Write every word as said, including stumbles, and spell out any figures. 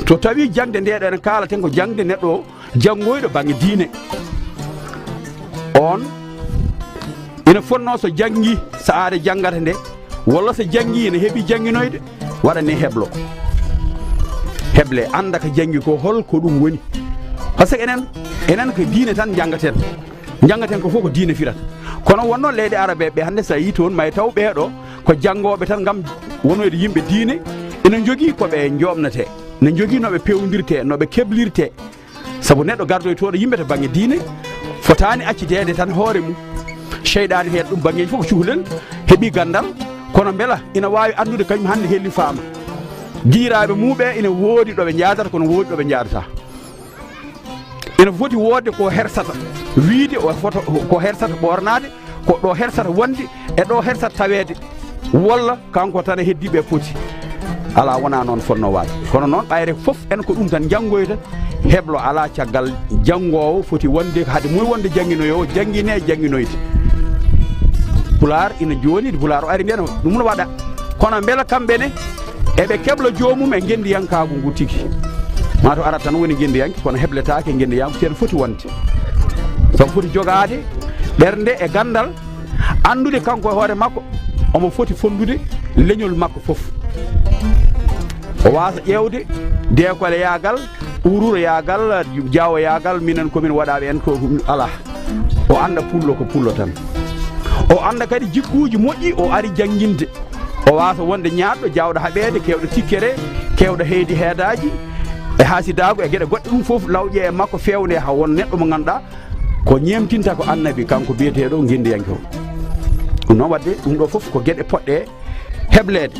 So tawii jaŋde nde ɗo en kaalaten ko jaŋde neɗɗo janngoyɗo baŋnge diine, oon ina fotnoo so janngi, so aade janngata nde, walla so janngi ina heɓi jannginoyde, waɗane heblo. Heble, annda ko janngi ko, hol ko ɗum woni. Parce que enen, enen ko diine tan njanngaten. Njanngaten ko fof ko diine firata. Kono wonnoo leyɗe arabe ɓe hannde, so a yii toon, may taw ɓee ɗo ko janngooɓe tan ngam wonoyde yimɓe diine, ina njogii ko ɓe njoomnatee, ina njogii no ɓe peewndirtee, no ɓe keblirtee. Sabu neɗɗo gardoytooɗo yimɓe to baŋnge diine fotaani accideede tan hoore mum. Seyɗaane heeɗa ɗum baŋngeeji fof ko cukalel, heɓii ganndal, kono mbela ina waawi anndude kañum hannde hellifaama. Giiraaɓe mum ɓe ina woodi ɗo ɓe njaadata, kono woodi ɗo ɓe njaadataa. Ina foti woodde ko hersata wiyde, o foto ko hersata ɓoornaade, ko ɗo hersata wonde e ɗo hersata taweede, walla kanko tan e heddiiɓe poti. Alaa, wonaa noon fotnoo waade. Kono noon, ɓayre fof en ko ɗum tan njanngoyta, heblo alaa caggal janngoowo foti wonde, hade mum wonde jannginoyoowo, janngine jannginoyde. Pulaar ina jooni, Pulaar o ari ndeen, ɗum no waɗa. Kono mbela kamɓe ne eɓe kebla joomum e ngenndiyankaagu ngu tigi? Maa to arat tan woni ngenndiyanke, kono hebletaake e ngenndiyanke, ceerno foti wonde. Sabu foti jogaade ɓernde e ganndal, anndude kanko e hoore makko, omo foti fonndude leñol makko fof. O waasa ƴeewde deekoleyagal, ururoyagal, jaawoyagal, minen ko min waɗaaɓe en ko alaa. O annda pullo ko pullo tan. O annda kadi jikkuuji moƴƴi, o ari jannginde. O waasa wonde ñaaɗɗo, jaawɗo haɓeede, keewɗo tikkere, keewɗo heydi heedaaji, e haasidaagu, e geɗe goɗɗe. Ɗum fof lawƴe e makko, feewne haa won neɗɗo mo ngannduɗaa ko ñeemtinta ko annabi, kanko biyeteeɗo ngenndiyanke o. Ɗum noon waɗde, ɗum ɗo fof ko geɗe poɗɗe hebleede.